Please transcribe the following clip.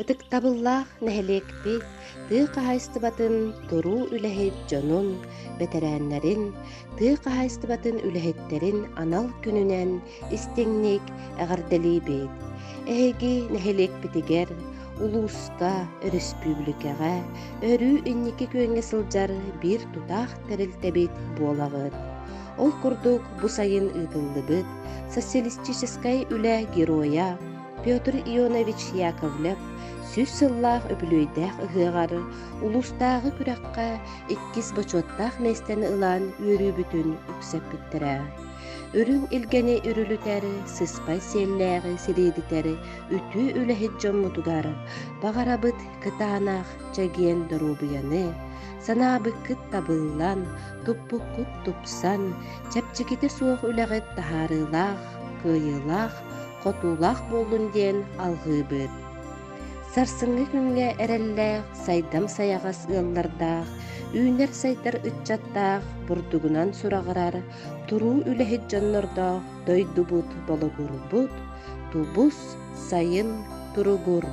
Ытыктабыллаах нэһилиэкпит тыа хаһаайыстыбатын туруу үлэһит дьонун, бэтэрээннэрин, тыа хаһаайыстыбатын үлэһиттэрин анал күнүнэн истиҥник эҕэрдэлиибит. Эһиги нэһилиэкпитигэр, улууска, өрөспүүбүлүкэҕэ өрүү инники күөҥҥэ сылдьар биир тутаах тэрилтэбит буолаҕыт. Ол курдук бу сайын ыытыллыбыт Социалистическай үлэ геройа Петр Ионович Яковлев 100 сыллаах үбүлүөйдээх ыһыаҕар улуустааҕы күрэххэ иккис бочуоттаах миэстэни ылан үөрүүбүтүн үксэппиттэрэ. Үрүҥ илгэни үрүлүтэр, сыспай сиэллээҕи сириэдитэр үтүө үлэһит дьоммутугар баҕарабыт кытаанах чэгиэн доруобуйаны, санаабыккыт табыллан, туппуккут тупсан, чэпчэкитэ суох үлэҕит таһаарыылаах, кыайыылаах, хотуулаах буоллун диэн алҕыыбыт. Сарсыҥҥы күҥҥэ эрэллээх, сайдам сайаҕас ыаллардаах, үүнэр-сайдар ыччаттаах, бурдугунан сураҕырар, туруу үлэһит дьоннордоох дойдубут бологурбут, тубус, сайын туругур!